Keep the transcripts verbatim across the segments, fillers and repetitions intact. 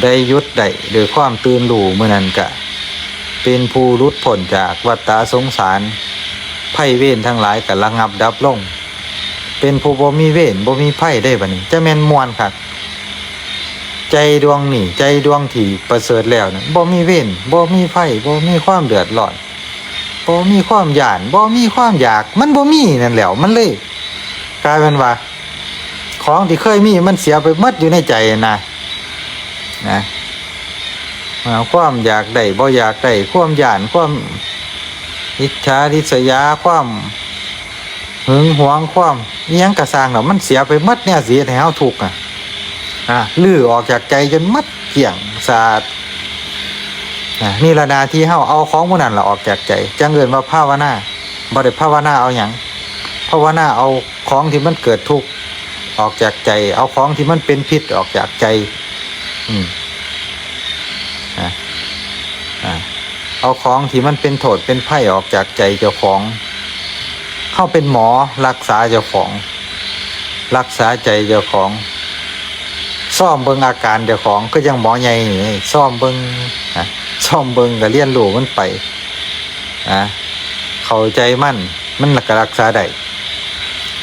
ได้หยุดได้ด้วยความตื่นรู้มื้อนั้นกะ เป็นผู้หลุดพ้นจากวัฏฏะสงสาร ภัยเวรทั้งหลายกะระงับดับลง เป็นผู้บ่มีเวรบ่มีภัยได้บัดนี้ จะแม่นม่วนคัก ใจดวงนี้ ใจดวงที่ประเสริฐแล้วนะ บ่มีเวร บ่มีภัย บ่มีความเดือดร้อน บ่มีความย้าน บ่มีความอยาก มันบ่มีนั่นแหล้ว มันเลยกลายเป็นว่า ของที่เคยมีมันเสียไปหมดอยู่ในใจนะ นะ อ่า ความอยากได้บ่อยากได้ ความย้าน ความอิจฉาริษยา ความหึงหวง ความอิหยังกะซ่างเนาะ มันเสียไปหมด แนวสิเฮ็ดให้เฮาทุกข์อ่ะ อ่า ลื้อออกจากใจจนหมดเกลี้ยงสะอาด อ่า นี่ละหน้าที่เฮา เอาของพวกนั้นละออกจากใจ จั่งเอิ้นว่าภาวนา บ่ได้ภาวนาเอาหยัง ภาวนาเอาของที่มันเกิดทุกข์ออกจากใจ เอาของที่มันเป็นพิษออกจากใจ อืม อ่ะ อ่ะ เอาของที่มันเป็นโทษเป็นภัยออกจากใจเจ้าของ เฮาเป็นหมอรักษาเจ้าของ รักษาใจเจ้าของ ซ่อมเบิ่งอาการเจ้าของ คือจั่งหมอใหญ่นี่ ซ่อมเบิ่ง อ่ะ ซ่อมเบิ่งกะเรียนรู้มันไป อ่ะ เข้าใจมัน มันกะรักษาได้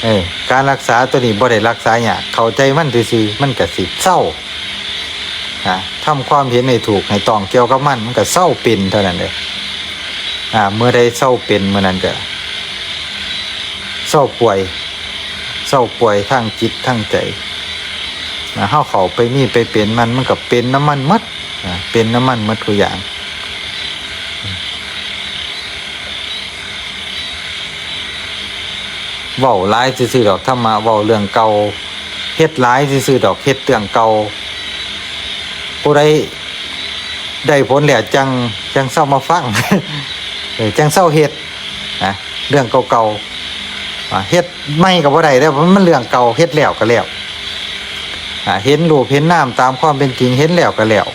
เออ การรักษาตัวนี้บ่ได้รักษายาก เข้าใจมันซื่อๆ มันกะสิเซา อ่ะ ทำความเห็นให้ถูก ให้ต้องเกี่ยวกับมัน มันกะเซาเป็นเท่านั้นเด้อ อ่ะ เมื่อใดเซาเป็นเมื่อนั้นกะเซาป่วย เซาป่วยทางจิตทางใจ อ่ะ เฮาเข้าไปมีไปเป็นมัน มันกะเป็นนำมันหมด อ่ะ เป็นนำมันหมดทุกอย่าง เว้าหลายซื่อๆดอก ธรรมะเว้าเรื่องเก่า เฮ็ดหลายซื่อๆดอก เฮ็ดเรื่องเก่า ผู้ใดได้ผลแล้วจั่ง จั่งเซามาฟัง เออ จั่งเซาเฮ็ด นะ เรื่องเก่าๆ อ่า เฮ็ดใหม่กะบ่ได้เด้อ เพราะมันเรื่องเก่า เฮ็ดแล้วกะแล้ว อ่า เห็นรูปเห็นนามตามความเป็นจริง เห็นแล้วกะแล้ว